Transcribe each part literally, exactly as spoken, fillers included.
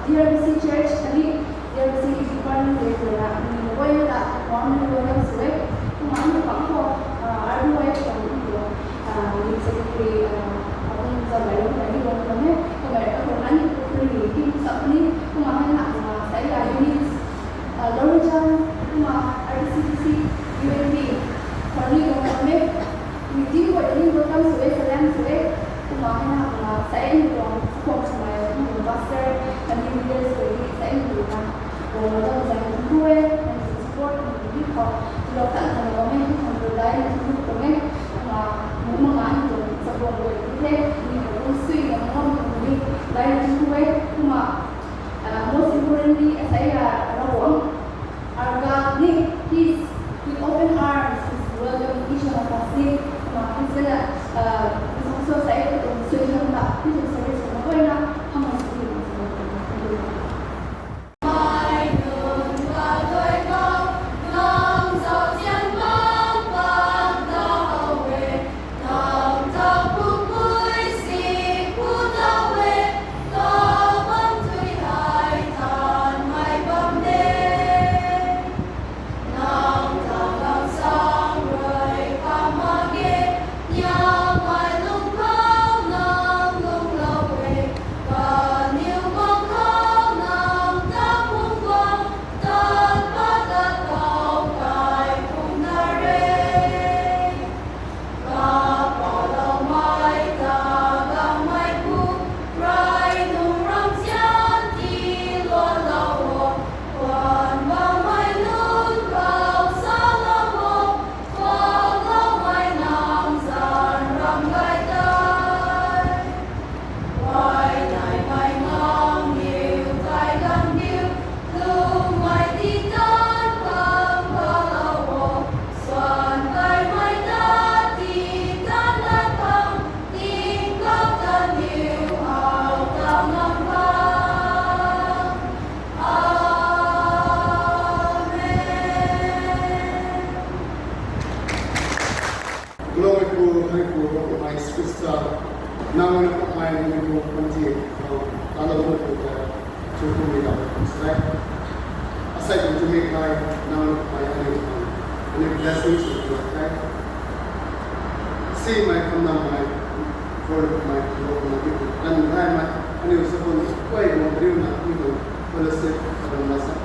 D R B C Church khatni D R B C department le twna ni guayna ta warmly welcome sw e. Kumna aniu bangc khou, ah, R B Y tuang ni tuang, ah, lead secretary, ah, Abung Zabailou khatni guang tuang e. Kumna aniu khou nani khatni kim sa ni kumna hei na, ah, sai la unit, ah, Lorichan, kumna R B C D C, U N P, khatni guang tuang e. Meeting khou ni welcome sw e, salam sw e. Kumna hei na, ah, sai ni tuang, tuang swmei, ni tuang pastor, khatni leaders khou ni sai ni tuang na. Guang tuang zang ni tu e, ni support ni tu khou. Tilo tan kan guang e, ni tuang tu dai ni tu tuang e. Kumna, kumna ni tuang support ni tu e, ni tuang sui na guang tuang ni dai ni tu e. Kumna, ah, most importantly, as I, ah, Ravguangc, our God, ni, He's with open arms, He's welcoming each one of us. Ni, kumna, He's gonna, uh, He's also say, uh, solution ta, He's also service na koi na, how much do you want to do? Glory to Haipu, Ravguangc Jisu Khrista, nang na kamei ni pu panti, talo mo pu ta, chu pu mi da sai. Asai pu chu mi kai, nang na kamei ani, ani blessing chu tu kai. Si mai kam nang mai, for mai, lo na ki kan ngai mai, ani sa kon koi mo riu na ki tu. Fellowship, fellowship.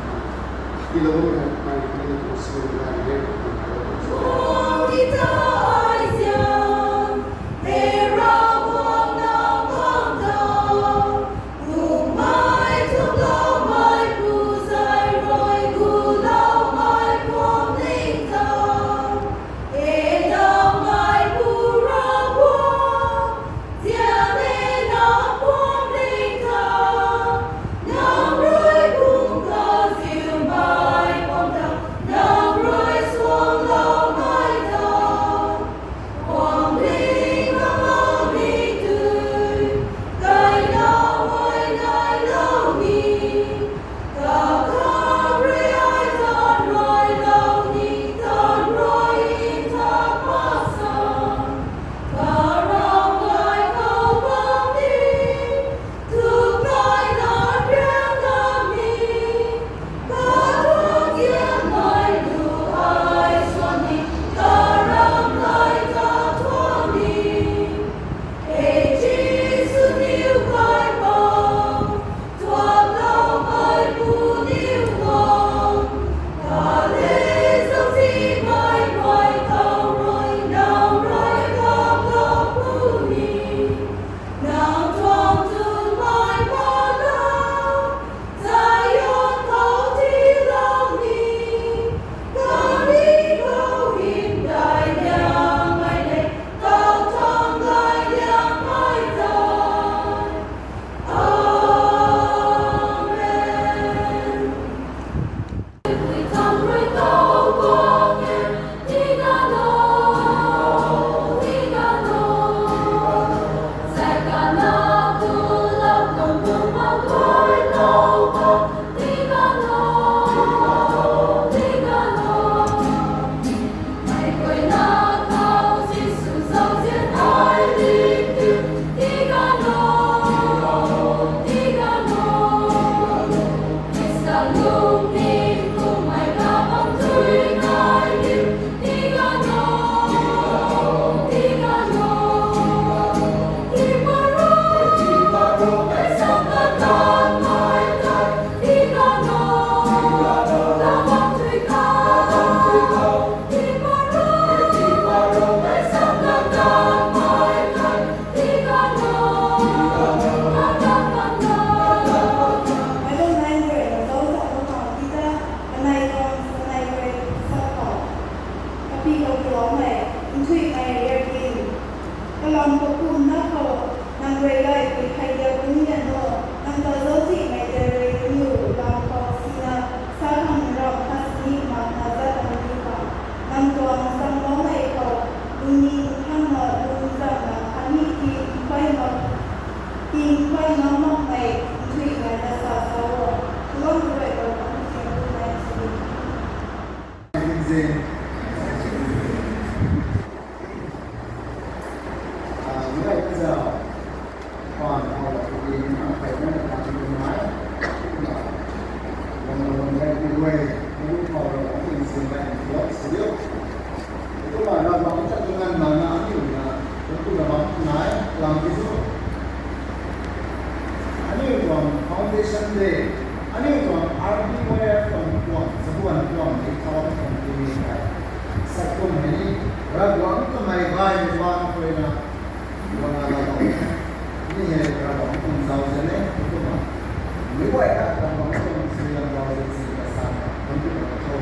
Aniu tuang R B Y F tuang tuang, zabuan tuang, di thau tuang timi kai. Sa kum hei ni, Ravguangc kamei gay ni bam khou na, guang na la tuang. Ni hei Ravguangc tuang zauzian e, kumna. Mi guay ta Ravguangc tuang zauzian, zauzian si ka sa na, kum tu ka tho.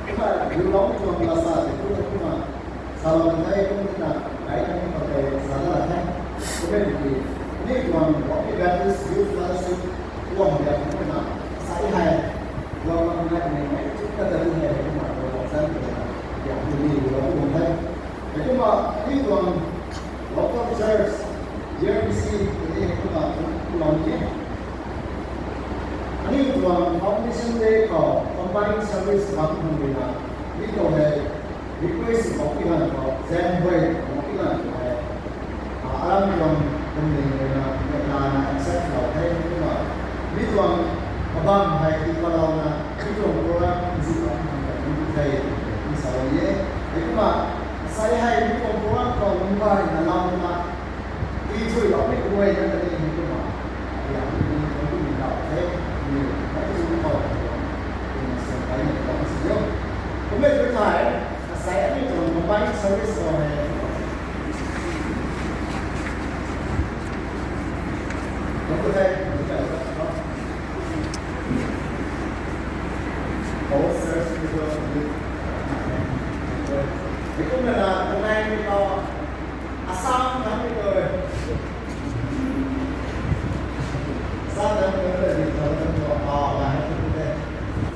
Kumna, yu lou tuang la sa, di tu kumna. Salou the, kum tina, ai ta ni pakai sa la the. Kumna tiki, ni tuang Rocky Baptist Youth Fellowship, tuang ya kumna, sai hei, tuang mak nai ni, ai tu ta ta ni hei, kumna, tuang san kumna, ya kumna, ni lou kumna the. Kumna, ni tuang local church, R B C, ni kumna, tuang ni. Aniu tuang foundation day khou, combined service bam kumna, ni tuang hei, request khou kilan khou, Jan Boy khou kilan khou hei, ah, aram tuang kumling rui na, mei lana accept lou the, kumna. Mi tuang abam hei ki palouna, mi tuang program nzu ka hang ka nzu the, nsa lou e. Kumna, sai hei mi tuang program khou Mumbai na lou na, ti chui lou mi kuay na kani mi kumna. Ya, mi kumna lou the, mi, mi kumna lou, mi sa kai ni lou si yo. Kumna tu thai, Asai aniu tuang combined service khou hei. Kum tu the, kum tu the. All service people. Kumna na, kumna ni khou. Assam thangc ni tu. Assam thangc ni tu, ni thangc ni tu, ah, la ni tu the.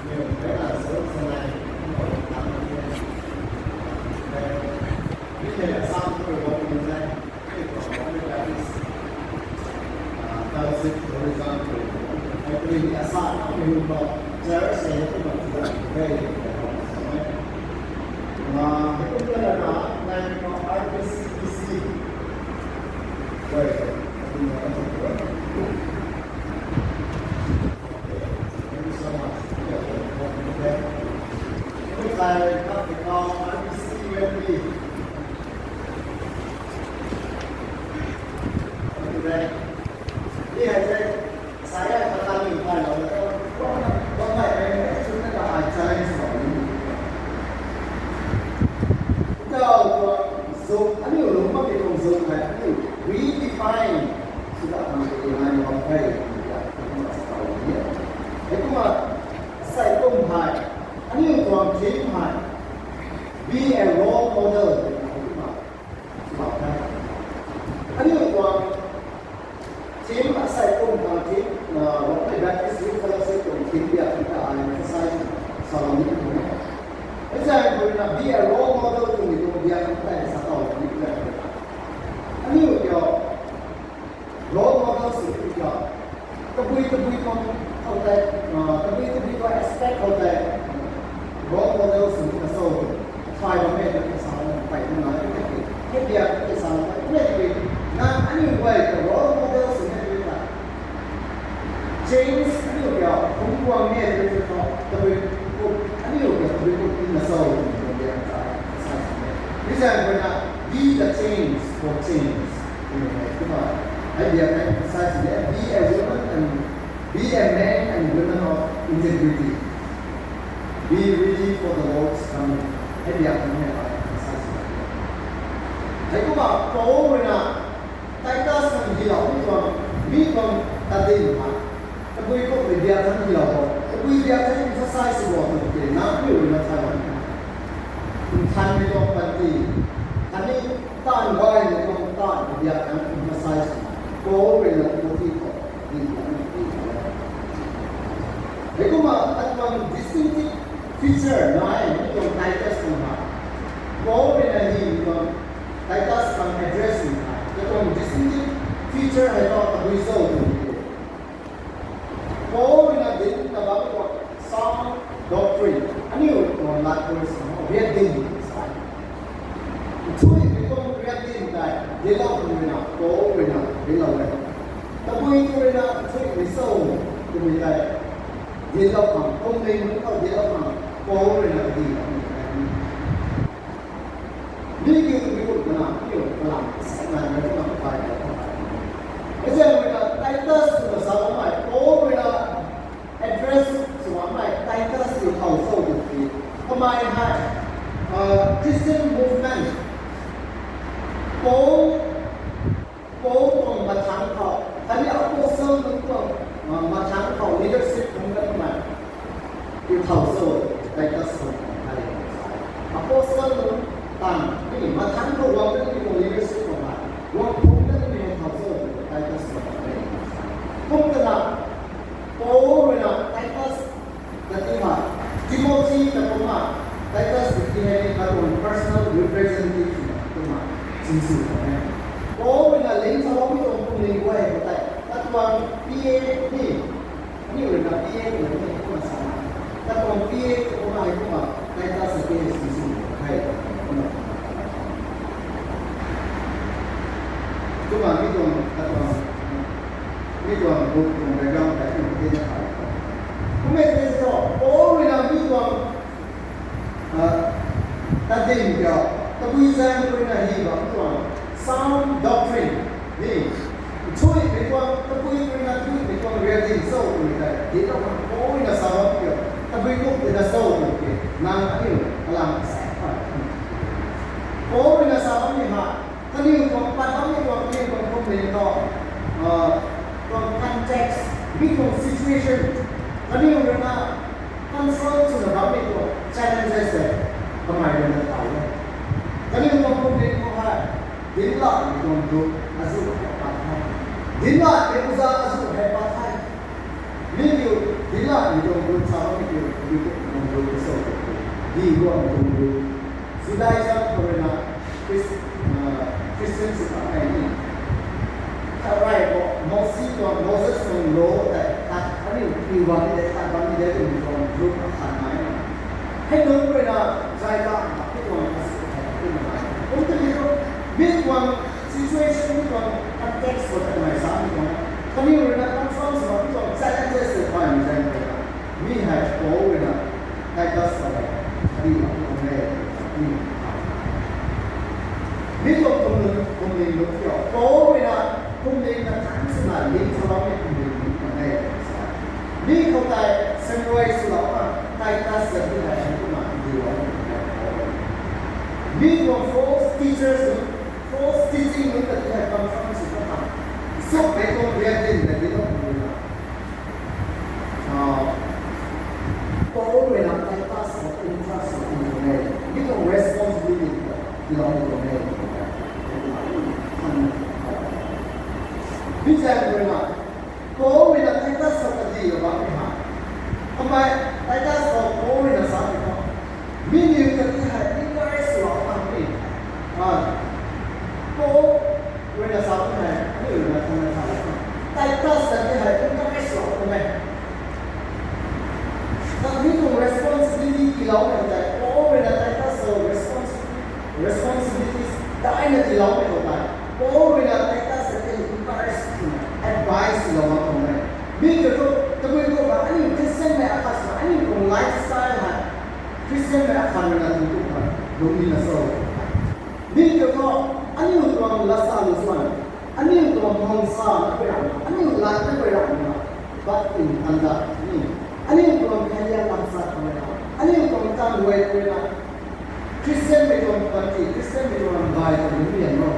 Ni, ni na, so, so na, ni tu, ni tu. Ni hei Assam khou bam ni the, ni tuang Rocky Baptist, ah, Fellowship Tourism khou, hei puni ni Assam khou ni bam, church hei kumna tu the, ni, ni, ni, ah, hei kumna na, na, ni tuang R B C T C. Wei, ni tuang, ni tuang. Thank you so much. Aniu lungc mak ki tuang zuk hei aniu redefine sw dat khang tei nai bam the. Heikumna asei kum hei aniu tuang theme hei, be a role model twna heikumna sw bam the. Aniu tuang theme asei kum tuang theme, ah, Rocky Baptist Youth Fellowship tuang theme biak ta ai emphasize salou ni tuang e. Hei zay khou na be a role model twmei tuang biak ta ai sa tau ni tuang e. Aniu kiu role model sw kiu, tabui tabui tuang khou tei, ah, tabui tabui tuang aspect khou tei role model sw na cho, thay bam e twna sa, pai na, hei biak tei sa, hei biak tei sa, hei biak tei, na aniu guay ta role model sw na tei ta change aniu kiu phungc guang e twna tho, tabui kum, aniu kiu tabui kum tina cho, tabui kum tina cho, sa, sa, sa. Hei zay khou na, be the change for change. Kumna, hei biak tei emphasize e, be a woman and be a man and women of integrity. Be ready for the Lord's coming. Hei biak tei emphasize e. Heikumna Paul rui na Titus khang hylou mi tuang, mi tuang tadin ha, tabui kummei biak khang hylou bo, tabui biak khang emphasize sw bo twmei tei na, aniu rui na thay bam e. Nthanmei tuang panty, khatni taanv gaymei tuang taanv biak khang emphasize sw, Paul rui na Timothy khou di bam e. Heikumna tat tuang distinctive feature nai mi tuang Titus khang ha, Paul rui na hei mi tuang Titus khang address sw na, tat tuang distinctive feature hei tho tabui cho twmei tei, Paul rui na dinc na bam tuang sound doctrine, aniu tuang lat khou rui sa, riak dinc sa. Nthuihmei tuang riak dinc tei dinclou khang rui na, Paul rui na dinclou e. Tabui khou rui na nthuihmei cho twmei tei dinclou khang, kumling nunc khou dinclou khang, Paul rui na kadi khang ni. Mi kiu tabui kum twna, aniu kalam sa nai na kumna Bible khou Khatni apostle nunc tuang, ah, mathangc khou leadership phungc kanmei kiu thau cho, Titus khou hei. Apostle nunc tang ni mathangc khou guang kanmei tuang leadership khou hei, guang phungc kanmei thau cho, Titus khou hei. Kum tana, Paul ruina Titus ta ti ha, Timothy ta kumna, Titus ta ti hei ni katuang personal representative na kumna sinsw ta e. Paul ruina ling thaumei tuang pumling guay khou tei, katuang P A ni, aniu ruina P A ni kumna sa na, katuang P A ta kumna hei kumna Titus ta ti hei sinsw ta e. Kumna mi tuang katuang mi tuang book tuang background tei kum ti na kha. Kummei tei thu, Paul ruina mi tuang, ah, tadin kiu, tabui zaeng ruina hi bam tuang sound doctrine ni, thuimei tuang, tabui ruina thuimei tuang riakdanv cho twmei tei dinclou khang Paul ruina sa bam kiu, tabui kum tina cho tw ki, nang aniu kalam sa e. Paul ruina sa bammei ha, kaniw tuang pat bammei tuang, kaniw tuang pumling khou, ah, tuang context, mi tuang situation, kaniw ruina confront swna bammei tuang challenges tei kamei ruina tau e. Kaniw tuang pumling khou hei, dinclatmei tuang group azuh hei pat the. Dinclatmei uza azuh hei pat the. Mi kiu, dinclatmei tuang group sa bammei kiu, mi tuang group so, di guangmei tuang group. Judaism khou ruina Chris-, ah, Christian sw ta hei ni, khatrey khou Moses tuang, Moses tuang law tei khat aniu piu bam ni de, khat bam ni de twmei tuang group khat nai na. Hei nunc ruina zay ta mi tuang azuh hei twmei nai. Kum tei mi tuang, mi tuang situation, mi tuang context khou ta kamei sa mi tuang, kaniw ruina confront sw bam mi tuang challenges tei bammei zaeng ruina, mi hei Paul ruina Titus khou hei kadi bam tuang e, ni. Mi tuang pumling, pumling lungc kiu, Paul ruina pumling na tang swna ling thaumei pumling lungc tuang e. Mi khou tei summarize swlou khang Titus ta ti hei kumna dinclou e. Mi tuang false teachers, false teaching nunc ta ti hei confront sw khang, sukmei tuang riakdanv ta dinclou khang ruina, ah, Paul ruina Titus ta entrust sw tuang e. Mi tuang responsibility ta dinclou tuang e. Mi zaeng ruina, Paul ruina Titus ta kadinclou bammei ha, kamei Titus khou Paul ruina samei khou, mi niw ta ti hei encourage swlou khang ni, ah, Paul ruina sa bammei hei, aniu ruina khang na sa e. Titus ta ti hei encourage swlou khang e. Khatni tuang responsibility tiiloumei tei, Paul ruina Titus khou respons-, responsibilities daina tiiloumei khou tei, Paul ruina Titus ta ti encourage swna advice tiilou bam tuang e. Mi kiu thu, tabui kumna aniu Christianmei akhat swna aniu tuang lifestyle hei Christianmei akhat ruina tu tu khang lungc nina cho. Mi kiu thu, aniu tuang lasa lu suan, aniu tuang hangsa na pui ram, aniu lat na pui ram na, but in conduct ni, aniu tuang kaiya kamsat khou na, aniu tuang tan ruai khou na, Christianmei tuang panty, Christianmei tuang ramgay tuang ni lian lo.